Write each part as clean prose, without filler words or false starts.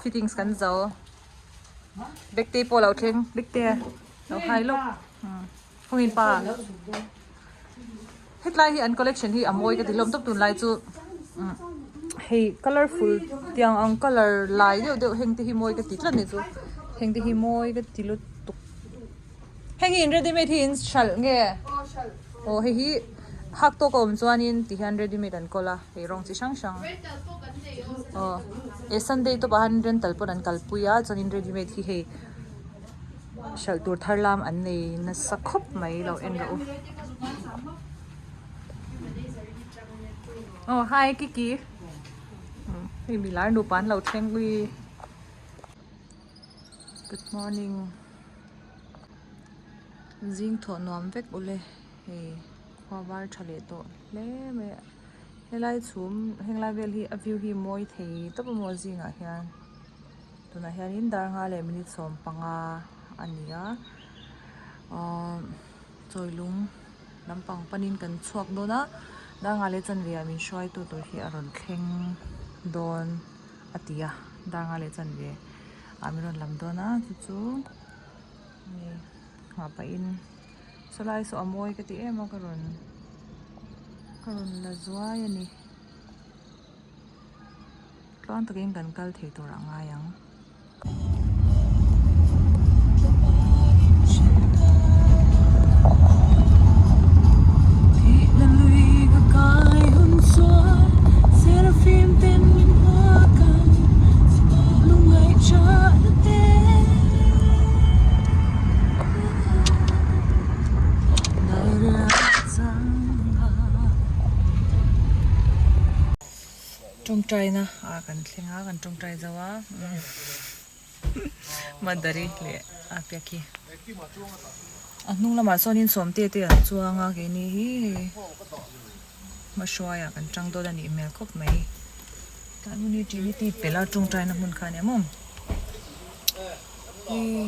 Fittings kan zo. Bekte pawh lo thleng. Bekte lo hai lawk. Khawngin pa. Hetlai hi an collection hi a mawi ka ti hlawm tawp tunlai chu hei colourful tiang ang colour lai deuh deuh heng te hi mawi ka ti tlat ni chu heng te hi mawi ka ti lutuk heng hi in ready made hi in hralh nge aw hei hi hak tawk a awm chuanin ti hian ready made an kawl a hei rawng chi hrang hrang aw eh sunday tawpah hian rental pawn an kalpui a chuanin ready made hi hei. Hralh tur thar lam an nei nasa khawp mai lo en rawh u. Aw hi Kiki hei mi lar nupa an lo thleng ui good morning zing thawh nuam vek ule hei khua var tha leh tawh hle mai a helai chhum henglai vel hi a view hi mawi thei tawp a maw zingah hian. Tunah hianin dar nga leh minute 15 a ni a ahh chawilung lampang panin kan chhuak dawn a dar nga leh chanve ah min hruaitu tur hi a rawn thleng dawn a ti a dar nga leh chanve ah min rawn lam dawn a chu chu hei nghah pahin sawlai saw a mawi ka ti em a ka rawn ka rawn la zuai a ni. Tluang takin kan kal thei tur a ngai ang. Tawngtaina ah kan thleng a kan tawngtai zo a Madari leh a piak hi a hnung lamah chuanin sawmte te an chuang a keini hi hei hmahruaiah kan tang dawn a nih hmel khawp mai tlai hmun hi Trinity pelh a tawngtaina hmun kha a nia maw hei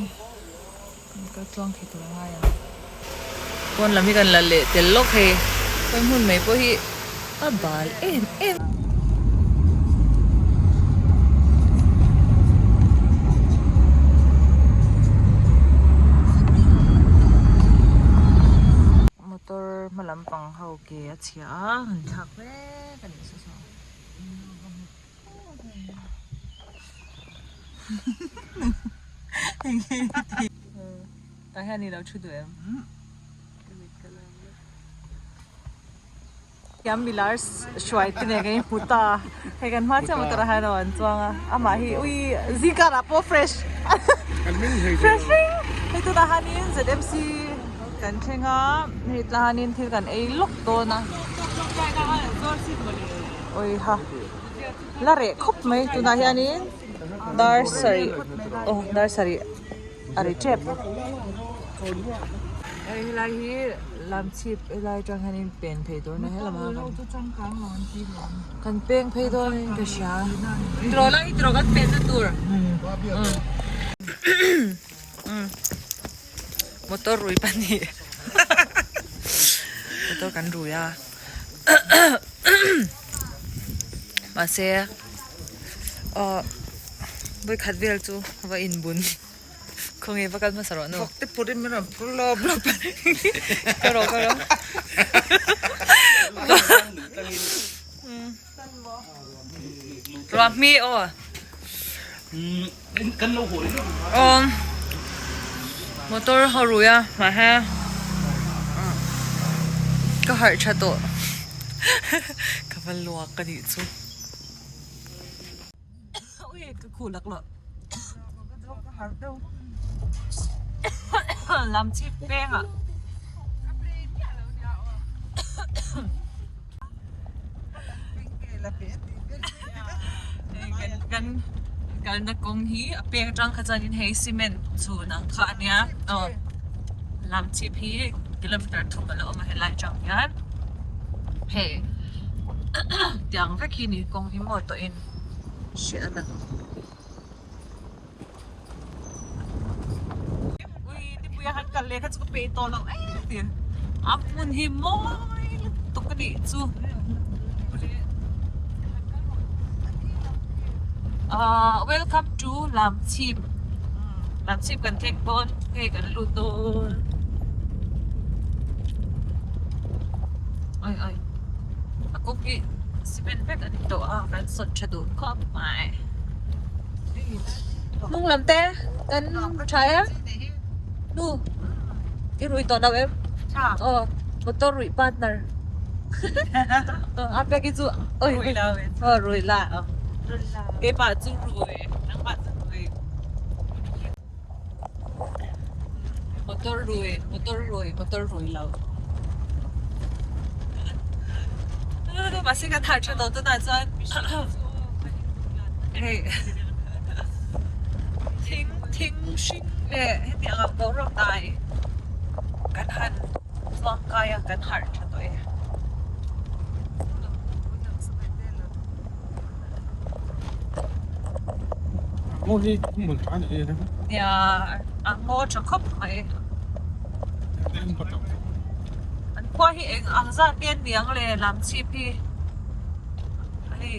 kan kal tluang thei tur a ngai ang pawn lam hi kan la leh tel lawk hei khawi hmun mai pawh hi a bal em em. Motor hma lampang ho ke a chhia a han thlak mek a nih saw saw. Tah hian i lo thu duh em? Thiam milar hruai te nen kan inhmu ta hei kan hma chiah motor ah hian an chuang a amah hi ui zingkar ah pawh fresh fresh reng hei tunah hianin ZMC kan thleng a hei tah hianin thil kan ei lawk dawn a awiha. La reh khawp mai tunah hianin dar sarih aw dar sarih a ri tep hei helai hi lamchhip helai atang hianin pen phei dawn a helam ah kan peng phei dawn in ka hria tiraw lai hi tiraw kan pen na tur motor rui pahnih motor kan rui a. Mahse aw vawikhat vel chu va inbun khawnge va kal hmasa rawh nu. Vawk te phur in min rawn phur lawp lawp a ni. Ka rawh ka rawh. Ruah hmi aw. Aw motor ho rui a mahse ka harh tha tawh ka va luak ka nih chu ui ka khuh lak loh lam chhip peng ah. Kan kalna kawng hi a peng atang kha chuanin hei cement chhun ang kha a nia aw lam chhip hi kilometer thum a la awm a helai atang hian hei tiang vek hi ni kawng hi maw tawhin hriat a na. Ui nipui a han kal leh kha chu ka peih tawh loh em tiin a hmun hi mawi lutuk a nih chu. Ahh welcome to Lamchhip Lamchhip kan thleng dawn hei kan lut dawn oi oi a kawng hi cement vek a ni tawh a kan sawt tha duh khawp mai hnung lam te kan tha em nu i rui tawh lo em aw motor ruih partner a pek hi chu oi aw rui la keimah chu rui nangmah chu rui motor rui motor rui motor rui lo mahse kan harh tha tawh tunah chuan hei thing thing hring leh heti ang ang boruak dai kan han chuang kai a kan harh tha tawh e. Nia a ngaw tha khawp mai an khua hi eng ang zat nge niang le lam chhip hi hei.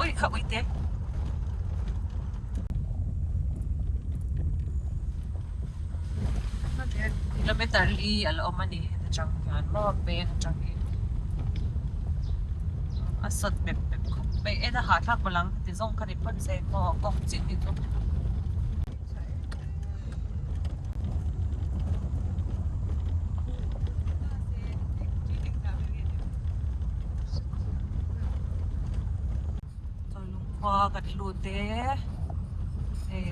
Ui kha ui te. Kilometer li a la awm a ni heta tang hian maw peng atang hi a sawt mep mep khawp mai en a hahthlak palang ti zawng kha ni phawt se maw kawng chin hi chu. Lungkhua kan lut e hei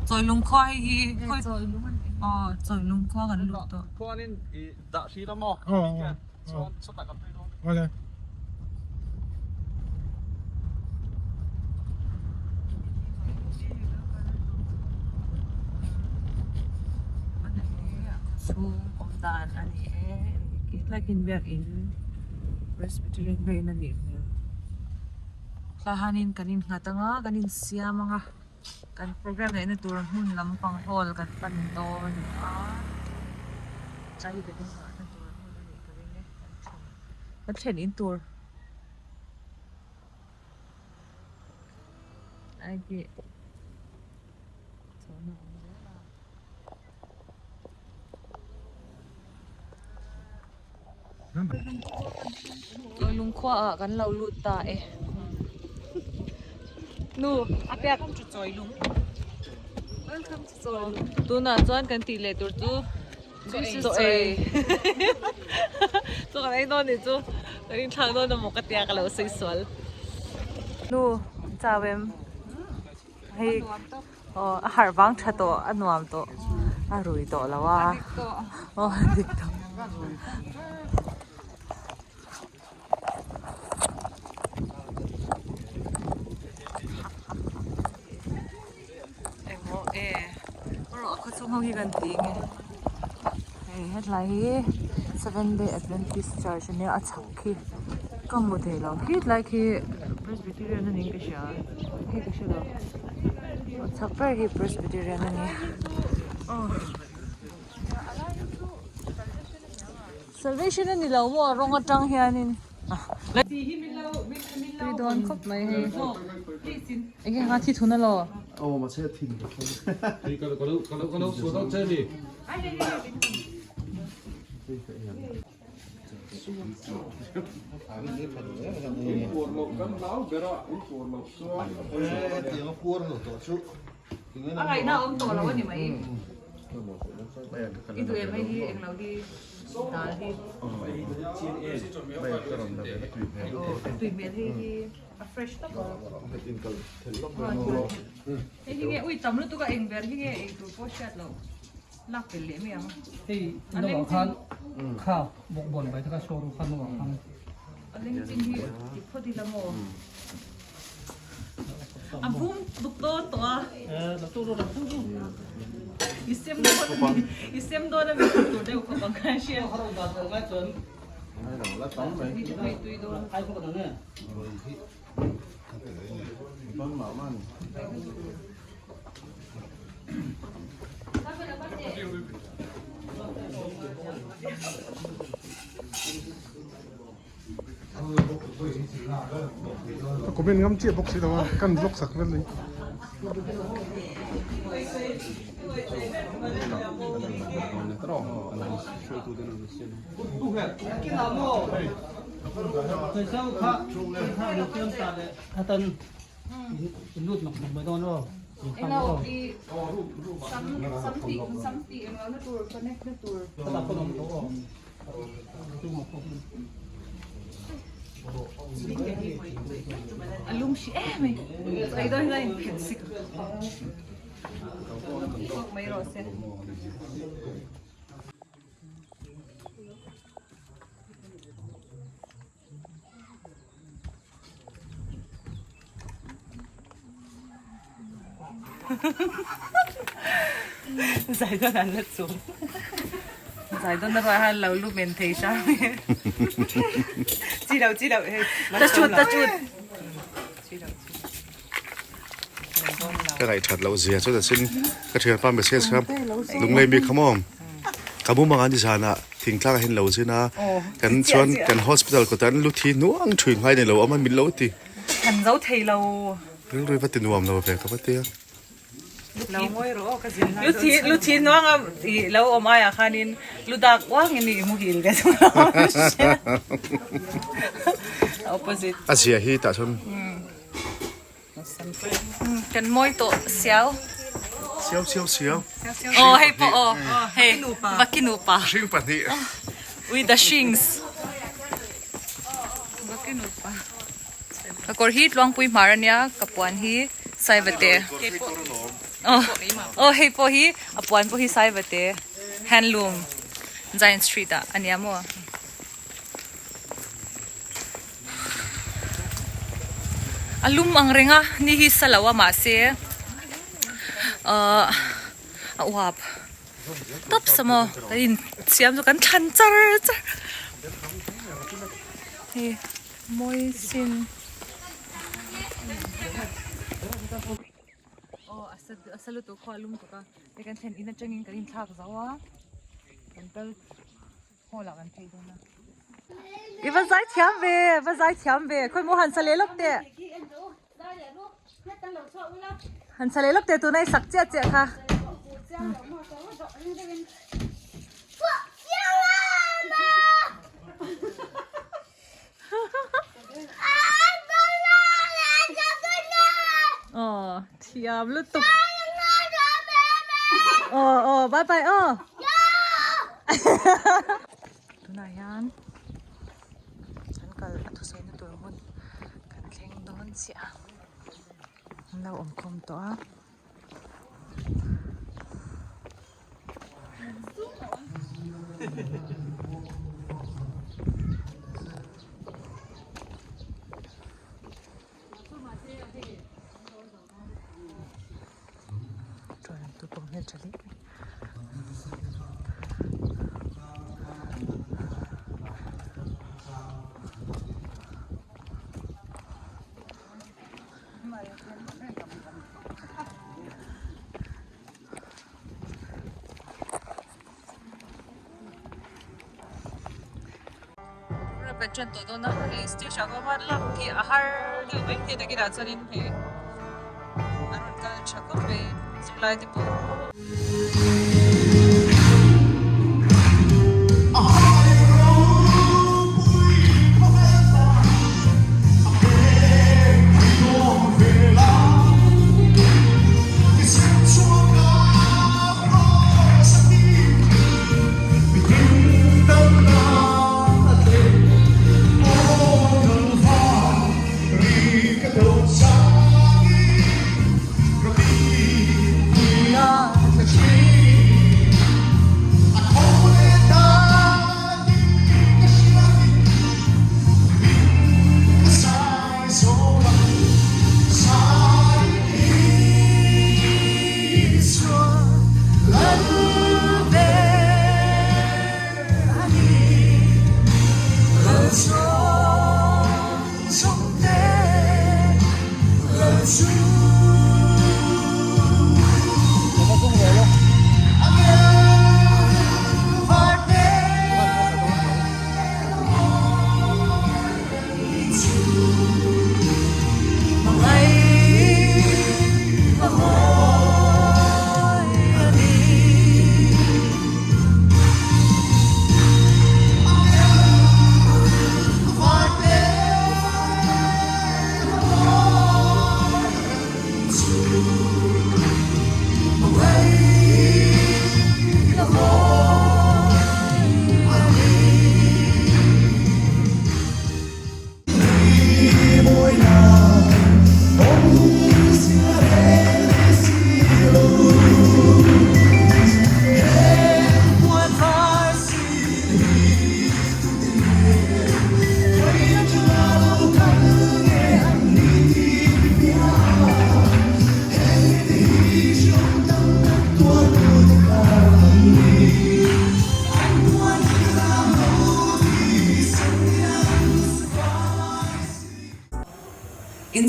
Chawi lungkhua hei hi aw chawi lungkhua kan lut tawh. Khuanin i dah hri la maw? Chuan chutah kan phei dawn. Awle. Chhung awm dan a ni e like in biakin Presbyterian biakin a nih hmel. Thlahanin kan innghat ang a kan insiam ang a. Kan program neihna tur hmun lampang hall kan pan dawn a chai kan inngahna tur hmun a nih ka ring e kan thlen kan thlen in tur ai khi chhawhna a awm zel a. Lungkhua ah kan lo lut ta e nu a piak chu chawi lung welcome to chawi lung tunah chuan kan tih leh tur chu chaw ei chaw kan ei dawn nih chu kan inthlak dawn emaw ka tia ka lo sawi sual nu chau em hei Aw a harh vang tha tawh a nuam tawh a rui tawh lo a aw a dik tawh engmaw e rawh a khawchhung ho hi kan ti nge hei hetlai hi seven day adventist church ania a chhak khi ka hmu thei lo hetlai khi presbyterian a niin ka hria hei ka hre lo a chhak ber hi presbyterian a ni aw salvation a ni lo maw a rawng atang hianin tui dawn khawp mai hei enge kha thi thun alaw aw mahse a thin A ngaihna a awm tawh lo a ni mai. I duh em hei hi englo hi dal hi. Tui hmel hei hi a fresh tawp a. Hei hi nge ui tam lutuk a eng ber hi nge ei tur pawh hriat loh. Lak tel leh mai ang. Hei naupang khan kha bawkbawn bai te kha show ru kha naupang khan. A leng chin hi ti phawt ila maw? A vum duk dawn tawh a. Eh, la tu ru la tu ru. I sem dawn a mi i sem dawn a mi tur tur deuh khawp ang khan hria. Ka comment ngam chiah bawk si lo a, kan vlog sak vel mai. A lung hri em mai ei dawn hian a inphelh sik tawk mai rawh se. Zai dawn an la chum. Zai dawn erawh hian lo lu men thei hram e. Chi lo chi lo hei. Ta chut ta chut. Chi lo chi. Ka ngaih that loh zia chu ta sin ka thian pa message kha lunglei mi kha maw ka mumang an ti zan ah thingtlang ah hian lo zin a kan chuan kan hospital kawt ah an lu thi hnuang thui ngai nei lo awm a min lo ti Kan zo thei lo. Rilru va ti nuam lo ve ka va tia. Lu thi lu thi hnuang a i lo awm aiah khanin lu dak uang in i muhil ve thung lo opposite. A zia hi tah chuan. Kan mawi tawh siau. Siau siau siau. Aw hei pawh aw hei vaki nupa. Hring pahnih. With the shrings. Vaki nupa. Ka kawr hi tluangpui hmar ania ka puan hi saivate. Aw aw hei pawh hi a puan pawh hi saivate handloom giant street ah ania maw. A lum ang reng a ni hi sa lo a mahse ahh a uap tawp sa maw kan in siam chu kan thlan char char hei mawi sin. Aw a sa a sa lutuk khaw a lum tuk a hei kan thlen in atangin kan inthlak zo a kan kal. Hall ah kan phei dawn a. I va zai thiam ve, va zai thiam ve. Khawi maw han sa leh lawk teh. Han sa leh lawk teh tuna i sak chiah chiah kha. Aw thiam lutuk. Aw aw bye bye aw. Tunah hian kan kal a thusawi na tur hmun kan thleng dawn chiah a an lo awm khawm tawh a. Kan ṭan tawh dawn a hei stage ah pawh lak hi a har deuh mai thei takin ah chuanin hei an rawn kal ṭha khawp mai zirlai te pawh.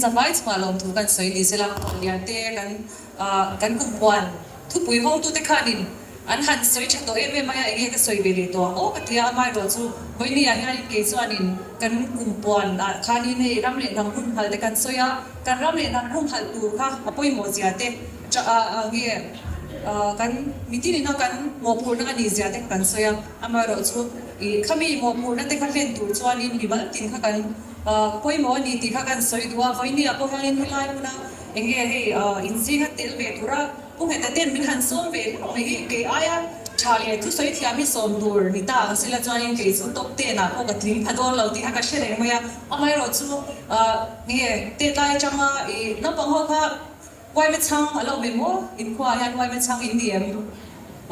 zavai chungah lawmthu kan sawi ni sela, Lian te kan kan kumpuan thupui hawngtute khanin an han sawi tha tawh em em mai a, enge ka sawi ve leh tawh ang aw ka ti a, amaherawh chu vawinia hianin kei chuanin kan kumpuan ah khanin hei ram leh hnam humhalh te kan sawi a, kan ram leh hnam humhalh tur kha a pawimawh zia te nge kan mitin ina kan mawhphurhna a nih zia te kha kan sawi a, amaherawh chu ih khami mawhphurhna te kha hlen tur chuanin mimal tin kha kan pawimawh a ni tih kha kan sawi duh a, vawinia pawh hianin helai hmuna enge hei inzinga tel ve tura Pu Ngheta ten min han sawm ve hlauh mai hi kei aia tha leh thusawi thiam hi sawm tur ni ta ang sela chuanin kei chu top ten ah pawh ka tling pha dawn lo tih kha ka hre reng mai a, amaherawh chu nge tet lai atanga i naupang ho kha Uaime chhang a lo awm em aw? Inkhua ah hian Uaime chhang in ni em?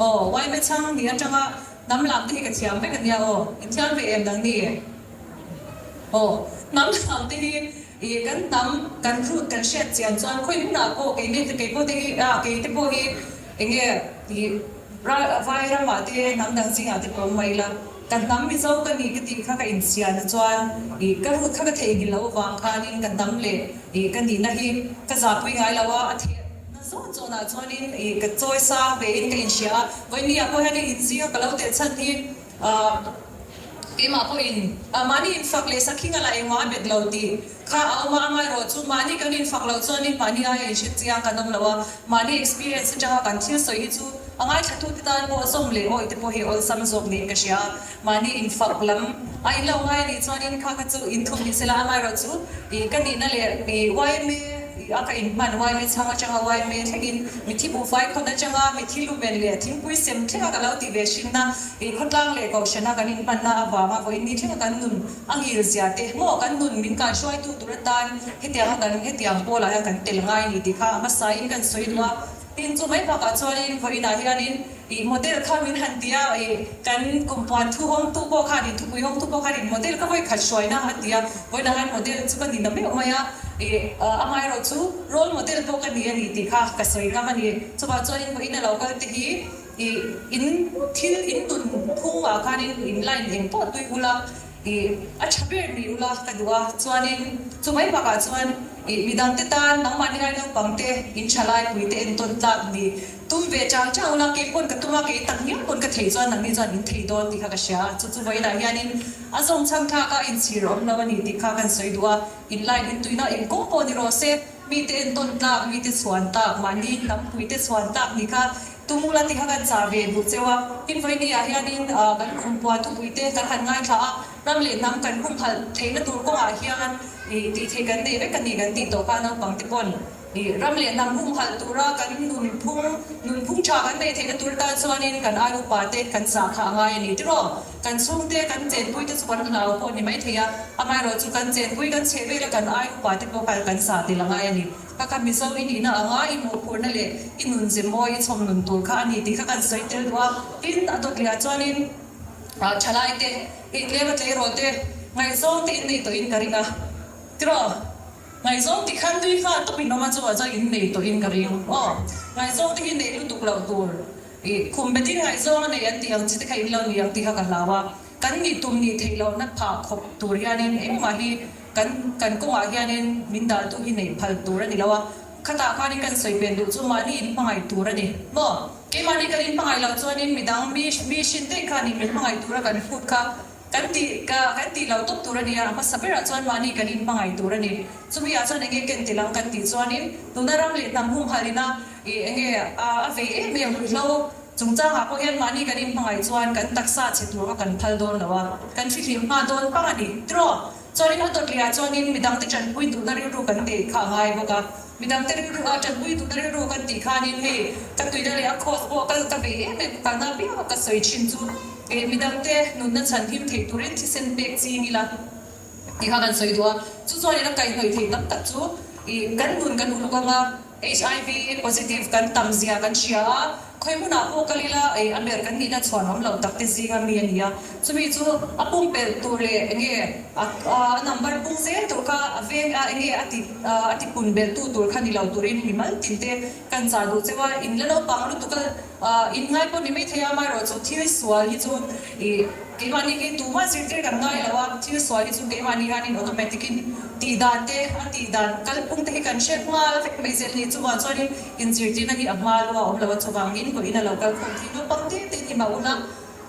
Aw Uaime chhang ni atanga hnam lam te hi ka thiam vek ania aw, in thiam ve em nang ni? Aw hnam lam te hi Ih kan hnam, kan root kan hriat chian chuan khawi hmunah pawh kei mi kei pawh te hi ah kei te pawh hi enge ih vai ramah te hnam dang zingah te pawh awm mai ila ka hnam Mizo ka ni ka tih kha ka inchhian a chuan ih ka root kha ka theihnghilh loh avang khanin ka hnam leh ih ka nihna hi ka zahpui ngai lo a, a theh na zawn zawnah chuanin ih ka chawi sang ve in ka inhria a, vawinia pawh hian inzinga ka lo telh chhan hi Keimah pawhin mahni infak leh sakhinga lah engmah a bet lo tih kha a awm a, amaherawh chu mahni kan infak loh chuanin mahni aia inhre chiang kan awm lo a, mahni experience atanga kan thil sawi hi chu a ngaithlatute tan pawh zawm leh awih te pawh hi awlsam zawk niin ka hria a, mahni infak lam a in lo ngai a nih chuanin kha kha chu inthum ni sela, amaherawh chu ka nihna leh yma a ka inhman yma chhang atanga yma thlengin mithi buhfai khawn atanga mithi lumen leh thingpui sem thlenga ka lo tih ve hrinna Ih khawtlang leh kohhrana kan inhmanna avanga vawiin ni thlenga kan nun a ngil zia te maw kan nun min kaihruaitu tur atan hetianga kan hetiang pawlah hian kan tel ngai a ni tih kha a hmasain kan sawi duh a. Tin chu mai bakah chuanin vawiinah hianin ih model kha min han ti a, ih kan kumpuan thu hawngtu pawh khanin thupui hawngtu pawh khanin model kha vawi khat hruaina a ti a, vawiinah hian model chu ka ni na meuh mai a, ih amaherawh chu role model pawh ka ni a ni tih kha ka sawi ngam a ni. Chuvang chuanin vawiin a lo kal te hi I in thil in nun phungah khanin in line eng pawh tui ula, i a tha ber ni ula ka duh a, chuanin chu mai bakah chuan i midangte tan nangmahni lai naupangte in tha laipui te entawn tlak ni tum ve chang chang ula, kei pawn ka tum a, kei tak ngial pawn ka thei chuan nangni chuan in thei dawn tih kha ka hria a, chu chu vawiinah hianin a zawng chhang thlak a inchhir awm lo a ni tih kha kan sawi duh a, in line in tuina engkawng pawh ni rawh se, mite entawn tlak, mite chhuan tlak, mahni hnampui te chhuan tlak ni kha Tumula ti kha kan chah ve duh cheu a, tin vawiini ah hianin kan khumpuan thupui te kan han ngaithla a, ram leh hnam kan humhalh theihna tur kawngah hian ih tih theih kan nei vek a ni kan tih tawh kha naupang te pawn ih ram leh hnam humhalh tura kan nunphung nunphung tha kan neih theihna tur tan chuanin kan ai upa te kan chah kha a ngai a ni tiraw? Kan chhungte kan chenpui te chu kan hlau pawh a ni maithei a, amaherawh chu kan chenpui kan chheh vela kan ai upa te pawh kha kan zah tel a ngai a ni. Ka ka Mizo i nihna anga i mawhphurhna leh i nun ze mawi i chhawm nun tur kha a ni tih kha kan sawi tel duh a. Tin, a dawt lehah chuanin thalai te, inleng a tleirawl te, ngaihzawng te in nei tawhin ka ring a. Tiraw? Ngaihzawng tih khan tui nghal tawp in awm a, chuvah chuan in nei tawhin ka ring. Aw, ngaihzawng te hi neih lutuk loh tur. Ih, khum betin ngaihzawng a nei an tih ang chi te kha in lo ni ang tih kha ka hlau a. Kan nih tum nih theih lohna phah khawp tur hianin engmah hi kan kan kawngah hianin min daltu hi neih phal tur a ni lo a, khatah khanin kan sawi pen duh chu mahni in hmangaih tur a ni maw? Keimahni kan in hmangaih loh chuanin midang mi mi hrin daih khanin min hmangaih tura kan phut kha kan tih ka kan tih lo tawp tur a ni a, a hmasa berah chuan mahni kan in hmangaih tur a ni. Chumi ah chuan enge ken tel ang kan tih chuanin tuna ram leh hnam humhalina ih enge a a vei em em ruihhlo Chungchangah pawh hian mahni kan inhmangaih chuan kan taksa chhe tur kha kan phal dawn lo a, kan fihlim hma dawn pang a ni. Tiraw? Chuanin a dawtliah chuanin midangte tanpui duhna rilru kan neih kha a ngai bawk a. Midangte rilru a tanpui duhna rilru kan tih khanin hei ka tuina leh a course pawh kal ka vei em em kalna apianga ka sawi thin chu eh midangte nunna chhan him thei turin thisen pek ching ila tih kha kan sawi duh a. Chu chuanin a kaihhnawih theih tam tak chu ih kan nun kan uluk anga HIV positive kan tam zia kan hria a, khawi hmunah pawh kal ila ei a ber kan nihna chhuan awm lo tak te zinga mi a ni a, chumi chu a pumpelh tur leh enge a number pung zel tur kha a veng a enge a ti a ti pun belh tu tur kha ni lo turin mi mal tin te kan chah duh cheu a, in la naupang lutuk a in ngai pawh ni mai thei a, amaherawhchu thil sual hi chu ih. Keimahni hi tumah zirtir kan ngai lo a, thil sual hi chu keimahni hianin automatic in tih dan te, a tih dan kalphung te hi kan hre nghal vek mai zel ni. Chuvang chuanin inzirtirna hi a hma lua a awm lo a, chuvangin vawiin a lo kal khawm thei naupang te te ni mah ula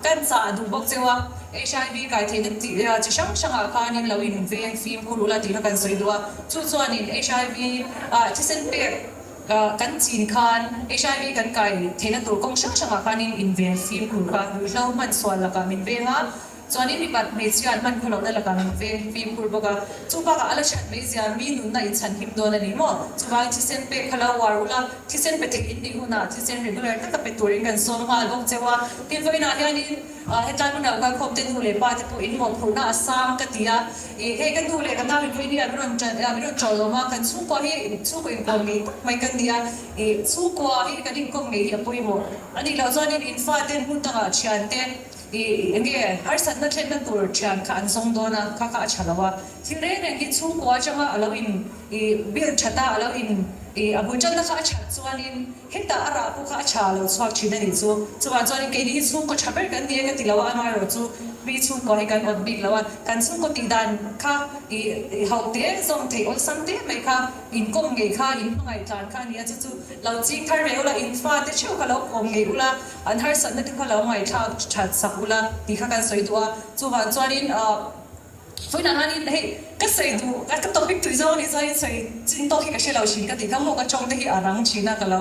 kan chah duh bawk cheu a, HIV kai theihna tih chi hrang hrangah khanin lo inveng fimkhur ula tih kha kan sawi duh a, chu chuanin HIV ah thisen pek Kan chin khan HIV kan kai theihna tur kawng hrang hrangah khanin inven fimkhur kha ruihhlo hman sual lakah min veng a, chuanin mipat hmeichhia an hman khawlohna lakah min veng fimkhur bawk a. Chu bakah a la hriat mai zia mi nunna in chhan him dawn a ni maw? Chuvangin thisen pek kha lo uar ula, thisen pe theih in nih hunah thisen regular taka pe turin kan sawm nghal bawk cheu a. Tin, vawiinah hianin hetlai hmun ah kalkhawm te nu leh pa te pawh in mawhphurhna a sang ka ti a. Ih, hei ka nu leh ka nau in vawiin an rawn ṭan a, min rawn ṭawh lawm a, kan chhungkua hi chhungkaw inkawm ngei tak mai kan ni a, ih, chhungkua hi kan inkawm ngei hi a pawimawh a nih loh chuanin in faten hmun dangah ṭhiante, ih, eng nge harsatna thlenna tur ṭhian kha an zawng dawn a, kha kha a ṭha lo a, thil reng reng hi chhungkua aṭanga a lo in, ih, build ṭhat a, a lo in, ih, a bul ṭanna kha a ṭhat chuanin hetah a rah pawh kha a ṭha lo chhuak ṭhin a nih chu. Chuvang chuanin keini hi chhungkaw ṭha ber kan ni e ka ti lo a, amaherawh chu mi chhungkaw hi kan awt bik lo a, kan chhungkaw tih dan kha ih ho te zawm theih awlsam te mai kha inkawm ngei kha in hmangaih tlan kha a ni a, chu chu lo ching thar ve ula, in fate theuh kha lo kawm ngei ula, an harsatna te kha lo ngaihthlak ṭhat sak ula tih kha kan sawi duh a. Chuvang chuanin ah. Vawiinah hianin hei ka sawi duh ka topic tui zawng anih chuanin sawi chin tawk hi ka hre lo thin ka tih kha maw ka tawng te hi a rang thin a ka lo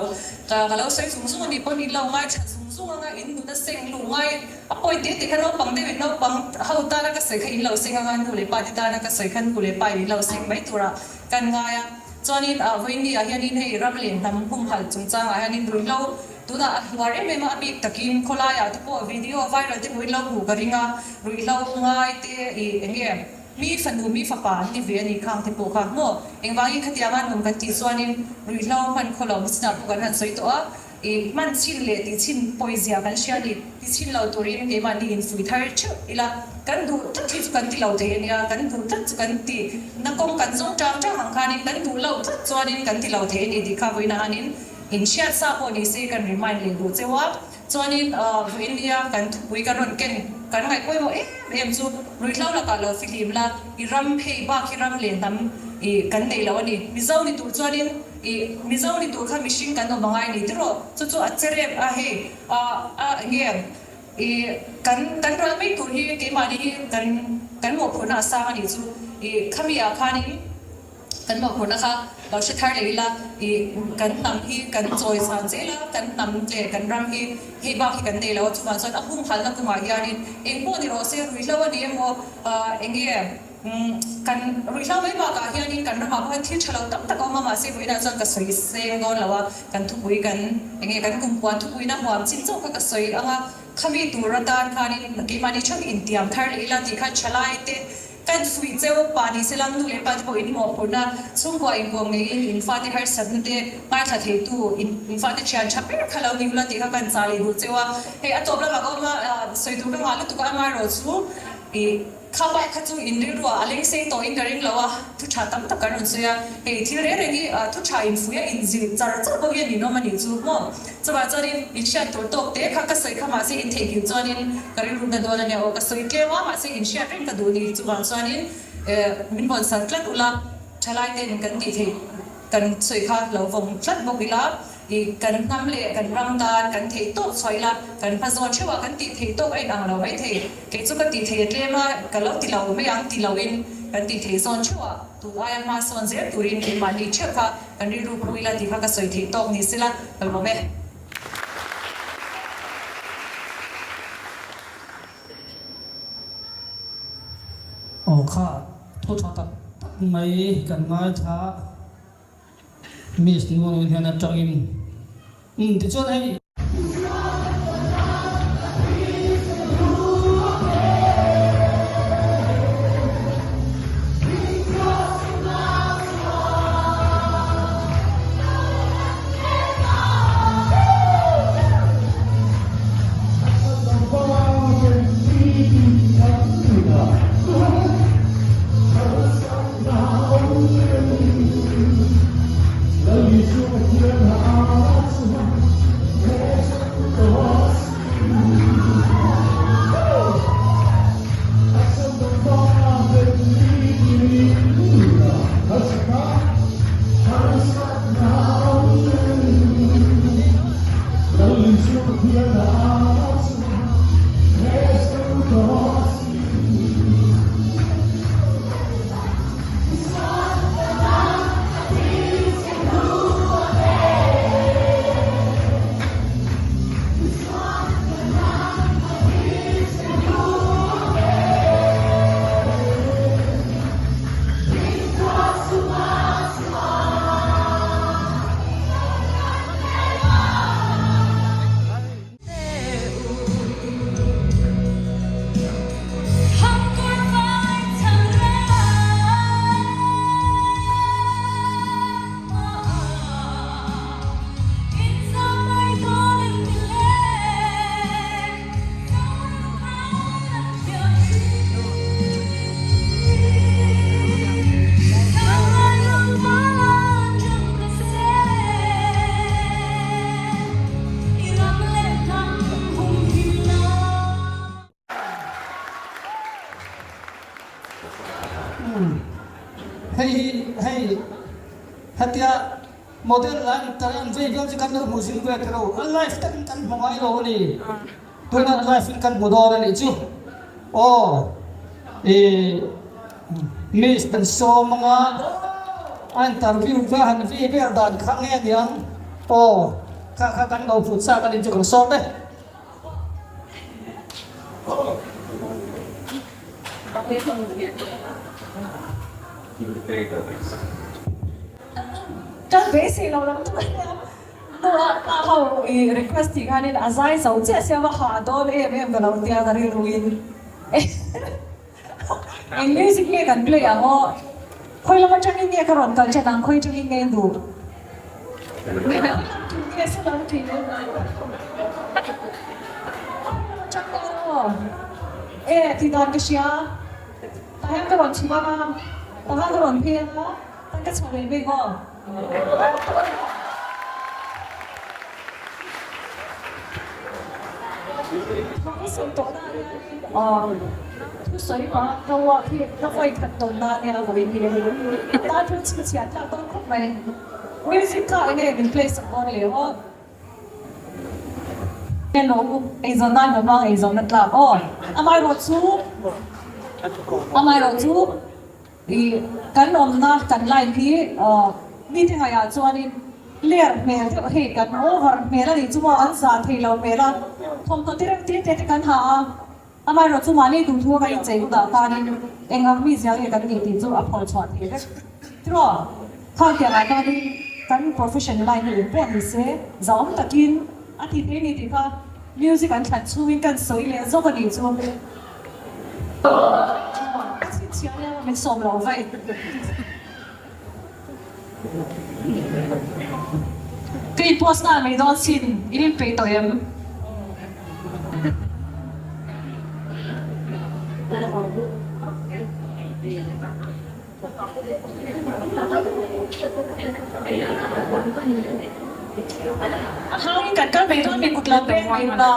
ka lo sawi zung zung anih pawhin in lo ngaithla zung zung anga in nuna seng luh ngai a pawi te te kha naupang deuh in naupang ho tana ka sawi kha in lo seng anga nu leh pa te tana ka sawi kha nu leh pa in in lo seng mai turah kan ngai a chuanin ah vawiin ni ah hianin hei ram leh hnam humhalh chungchangah hianin ruihhlo Tunah a hluar em em a, a bik takin khawlaiah te pawh video viral te hmuhin lo hmuh ka ring a, ruihhlo ngai te ih eng nge mi fanu mi fapa an ti ve a nih khang te pawh kha maw engvangin khatianga an awm kan tih chuanin ruihhlo hman khaw lo chinah pawh kan han sawi tawh a, ih hman chin leh tih chin pawizia kan hria a ni, ti chin lo turin keimahni infuih thar theuh ila kan duh tlat hi chu kan ti lo thei a nia, kan duh tlat chu kan ti na kawng kan zawng tang tang ang khanin kan duh loh tlat chuanin kan ti lo thei a ni tih kha vawiinah hanin In hriat sa pawh ni se kan remind leh duh cheu a, chuanin vawiin nia kan thupui kan rawn ken kan ngaih pawimawh em em chu ruihhlo lakah lo fihlim la, i ram hei bak hi ram leh hnam i kan nei lo a ni. Mizo ni tur chuanin i Mizo ni tur kha mihring kan awm angai ni tiraw? Chu chu a che rep a hei a a enge i kan kan ral mai tur hi keimahni hi kan kan mawhphurhna a sang a nih chu i khami ah khanin Kan mawhphurhna kha lo hre thar leh ila, i kan hnam hi kan chawi chhan zel a, kan hnam leh kan ram hi hei bak hi kan nei lo a, chuvang chuan a humhalhna kawngah hianin eng pawh ni rawh se, ruihhlo a ni emaw, eng nge kan ruihhlo mai bakah hianin kan ramah pawh hian thil tha lo tak tak a awm a, mahse vawiinah chuan ka sawi seng dawn lo a, kan thupui kan eng nge kan kumpuan thupuina huam chin chauh kha ka sawi ang a, khami tur atan khanin keimahni theuh intiam thar leh ila tih kha thalai te Kan fuih cheu pa ni se lam nu leh pa te pawh in mawhphurhna chhungkua inkuam ngeiin in fate harsatna te ngaithla theitu in in fate thian tha ber kha lo ni ula tih kha kan chah leh duh cheu a. Hei a tawp lamah ka awm a, sawi tur ka ngah lutuk a, amaherawh chu ih kha bike kha chu in rilruah a leng sei tawhin ka ring lo a, thu tha tam tak kan rawn sawi a, hei thil reng reng hi thu tha in fuih a in zilh char char pawh hian ninawm a nih chu maw. Chuvah chuanin in hriat tur tawk te kha ka sawi kha mahse in theihnghilh chuanin ka rilrutna dawn a nia aw ka sawi tlem a mahse in hriat reng ka duh ni chuvang chuanin min vawn sal tlat ula thalai ten kan tih theih kan sawi kha lo vawng tlat bawk ila i kan hnam leh kan ram tan kan theih tawk chhuah ila kan hma zawn theuh a kan tih theih tawk a inang lo mai thei kei chu ka tih theih a tlem a ka lo ti lo mai ang ti loin kan tih theih zawn theuh a tun aia hma sawn zel turin keimahni theuh kha Kan rilru phu ila tih kha ka sawi theih tawk ni sela ka lawm e. Aw kha thu tha tak tak mai kan ngaithla Miss Nuanun hian atangin umm tichuan hei. Hei hi hei hetia model an tar an vei viau chu kan lo hmu zing ve ta lo. A live takin kan hmu ngai lo a ni. Tunah live in kan hmu dawn a nih chu. Aw ih Miss kan sawm anga a interview kha han vei vel dan kha nge aniang. Aw kha kha kan lo phut chak a nih chu kan sawm e. Ka beisei lo lam chu ania, nula pa ho i request tih khanin a zai zo chiah sia va hah dawn em em ka lo tia ka rilruin eng music nge kan play ang aw, khawi lam atangin nge ka rawn kal ṭhen ang, khawi atangin nge duh? Nge salam tih leh atang nge aw, e tih dan ka hria, tah hian ka rawn chhuk ang a, tah khan ka rawn phei ang a, tan ka chho leh bik aw. Thusawi pah ka uak hi ka vawi khat tawn na nia vawiin hi tan thu chhinchhiah tlak dawn khawp mai. Music kha enge min play sak dawn le aw. Hello eizawn nan ka hmang eizawn na tlak aw. Amaherawhchu amaherawhchu I kan awmna kan line hi mite ngaihah chuanin ler hmel deuh hei kan over hmel a nih chu maw an zah thei lo hmel a, thawmhnaw te reuh te te te kan ha a, amaherawh chu mahni duhthu a kan inchei hunah khanin eng ang mi zia nge kan nih tih chu a phawrh chhuah thei vek tiraw? Khang tiangah khanin kan profession line hi eng pawh ni se zahawm takin a ti thei a ni tih kha music an thlan chhungin kan sawi leh zawk a nih chu. Ka chhinchhiah nia min sawm lo vaih. Ka in post nghal mai dawn sin, in inpeih tawh em? A hangin kan kal mai dawn mi kut lo peng mai ula.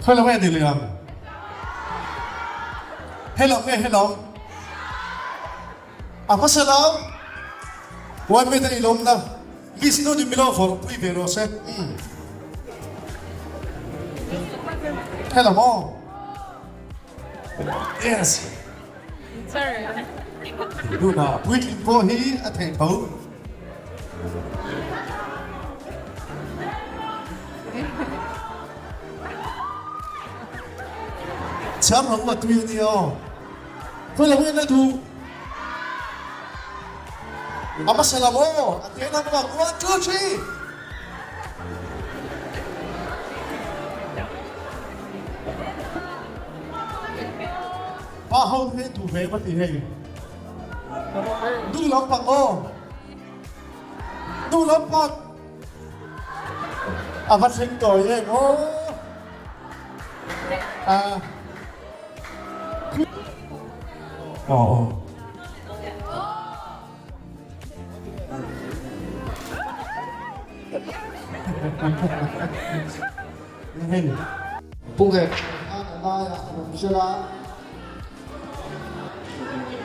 Hello nge ni liang Hello nge hello A hmasa lam One minute i lawm na Miss nu ni milo for pui ve rawh se Hello maw Yes Tuna puitling pawh hi a theih tho. Chhiar lo a tui a nia aw. Khawi lo in a duh. A hmasa lam aw, a te lam bak 1 2 3. Pa ho hi duh ve ka ti hei. Duh lam pang aw. Duh lam pang. A va thleng tawi em aw. Ah. Aw aw. Pu Nghet khan a laiah a rawn zir a,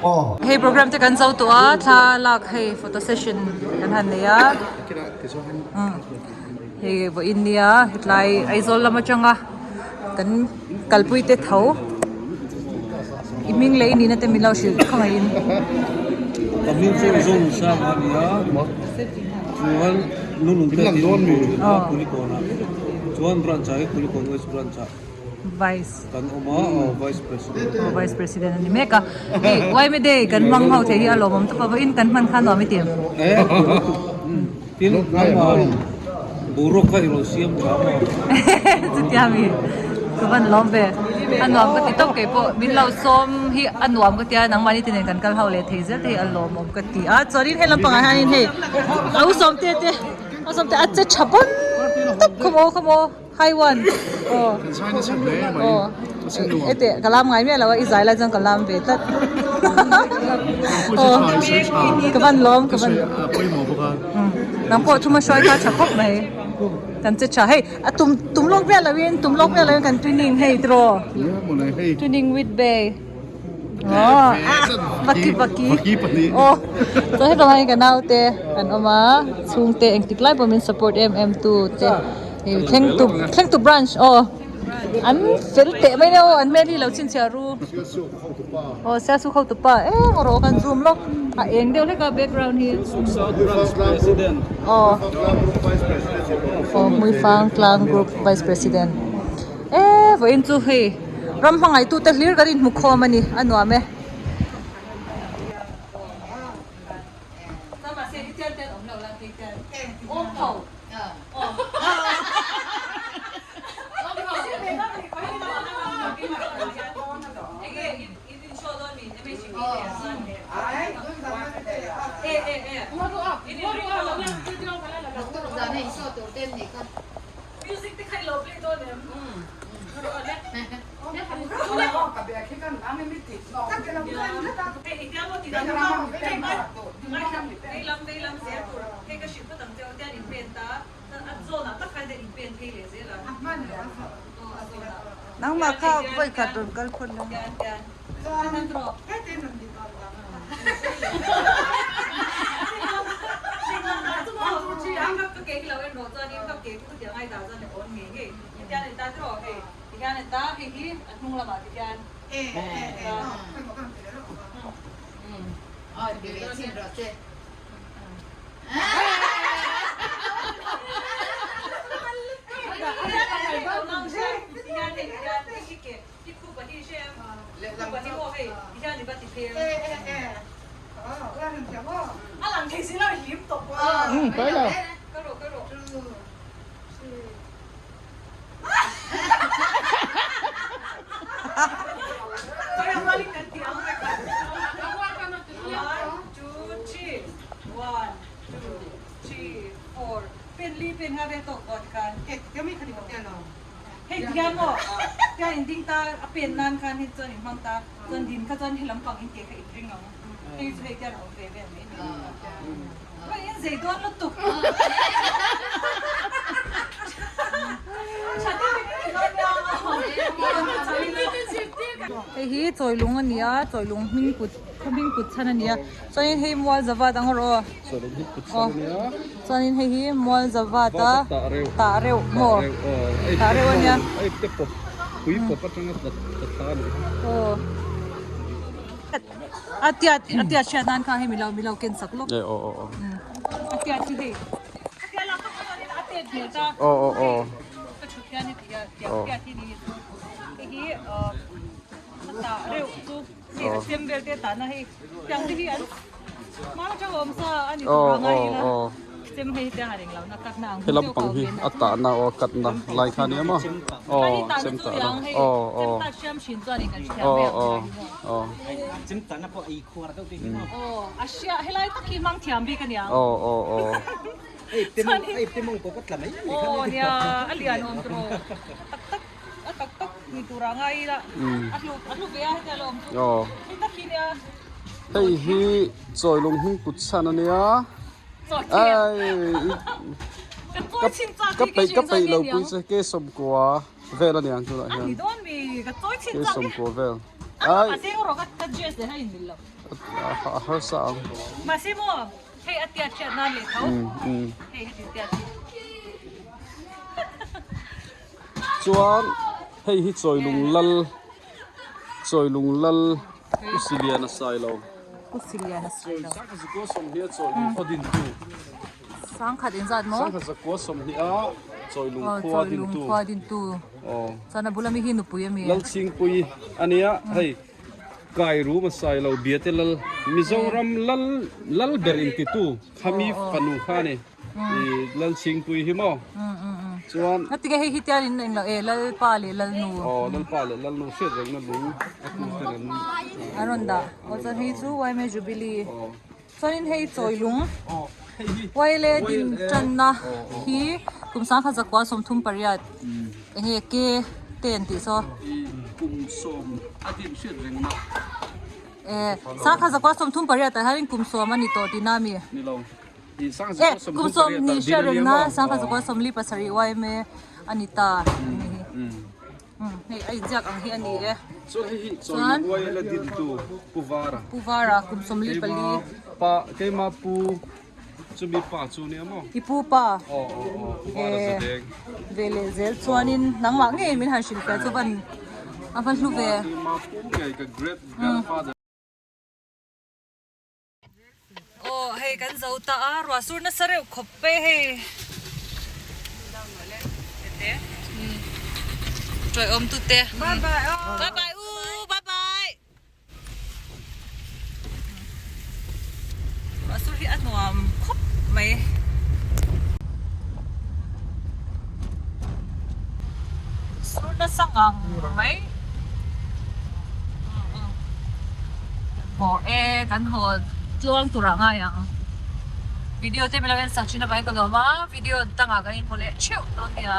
Aw. Hei program te kan zo tawh a, thla lak hei photo session kan han nei a. Hei vawiin nia hetlai Aizawl lam atanga kan kalpui te tho i hming leh i nihna te min lo hrilh khawngaihin. Ka hming chu Zawng Sang a ni a, chuan Lunglung te tih a ni a, Kulikawn ah chuan branch ah hi Kulikawn West branch ah. Vice. Kan awm a, aw Vice President. Aw Vice President a ni mek a. Hei YMA Day kan hmang ho thei hi a lawmawm tawp a, vawiin kan hman kha nuam i ti em? Eh, tin nangmah boruak kha i rawn siam tha maw? Chutia mi ka van lawm ve. A nuam ka ti tawp kei pawh min lo sawm hi a nuam ka tia nangmahni te nen kan kal ho leh thei zel te hi a lawmawm ka ti a. Chuanin he lampangah hianin hei a u sawmte te a sawmte a che tha pawn tawp khaw maw khaw maw. Hi one aw aw ete ka lam ngai miah lo a i zai lai chuan ka lam ve tlat aw ka van lawm ka van nang pawh thuma hruai kha tha khawp mai kan che tha hei a tum tum lawk miah lo in tum lawk miah lo in kan twinning hei tiraw twinning with bay aw vaki vaki aw chuan hetah hian ka naute an awm a chhungte engtik lai pawh min support em em tu te. Hei thlengtu thlengtu branch aw an fel teh mai nia aw an hmel hi lo chhinchhiah ru aw sialsuk hotu pa eng erawh kan zoom lawk a eng deuh hlek a background hi aw aw hmuifang tlang group vice president e vawiin chu hei ram hmangaih tute hlir kan inhmu khawm a ni a nuam e. Nangmah kha vawi khat rawn kal phawt la. Hei hi chawilung a ni a chawilung hming put khaw hming put chhan a ni a chuanin hei mual zavat ang erawh aw chuanin hei hi mual zavat a tah reuh maw tah reuh a nia aw a tiat a tiat hriat nan kha hei milo milo ken sak lawk a tiat hi hei a tiat lak lawk chuanin a tet hmel ta ka thut hian heti hian tiang tiat hi ni hei hi a tah reuh chu hei a chem vel te tahna hei tiang te hi an hma atanga awm sa a ni tur anga ila chem hei tiang a ring lo na cut na ang He lampang hi a tahna aw a cut na lai kha nia maw aw chem tahna aw aw aw aw aw aw aw aw aw hei hi chawilung hming kut chhan a nia ka peih ka peih lo pui che ke sawmkua vel a niang tunah hian ke sawmkua vel ai a harsa ang Chuan hei hi Chawilung Lal Chawilung Lal Pu Siliana Sailo. Pu Siliana Sailo. Sangkhat zakua sawmhnih a Chawilung khaw dintu. Sangkhat inzat maw? Sangkhat zakua sawmhnih a Chawilung khua dintu. Chawilung khua dintu. Aw. Chuan a bula mi hi nupui a mi. Lalchhingpui a nia hei. Kai rum a sai lo Biate Lal Mizoram Lal Lal ber intitu khami fanu kha a ni i Lal Chhingpui hi maw chuan Ngatinge hei hi tian in englo e Lalpa leh Lalnu Aw Lalpa leh Lalnu hriat rengna lung a tu ten an an rawn dah aw chuan hei chu Yma Jubilee chuanin hei Chawilung Waile din tanna hi kum 1938 enge ke te an tih saw. Kum sawm a din hriat reng na. E 1938 ah hian kum sawm a ni tawh tihna a mi? Ni lo. I E kum sawm ni hriat reng na 1947 yma a ni ta a ni hi. Hei a inziak ang hi a ni e. Chuan hei hi Chawilung Uaila dintu Pu Vara. Pu Vara kum 44. Keima pa keima pu chumi pa chu nia maw? I pu pa. Aw aw aw Pu Vara Zadeng. Ve leh zel chuanin nangmah ngei min han hrilh fiah chu van a va hlu ve. Keima pu ngei ka great grandfather. Aw hei kan zo ta a ruah sur nasa reuh khawp e hei tawih awm tute bye bye bye bye u bye bye ruah sur hi a nuam khawp mai. Sur nasa ngang mai. Haw e kan haw tluang tur ah ngai ang. Video te min lo en sak thin avangin ka lawm a, video dangah kan inhmu leh theuh dawn nia.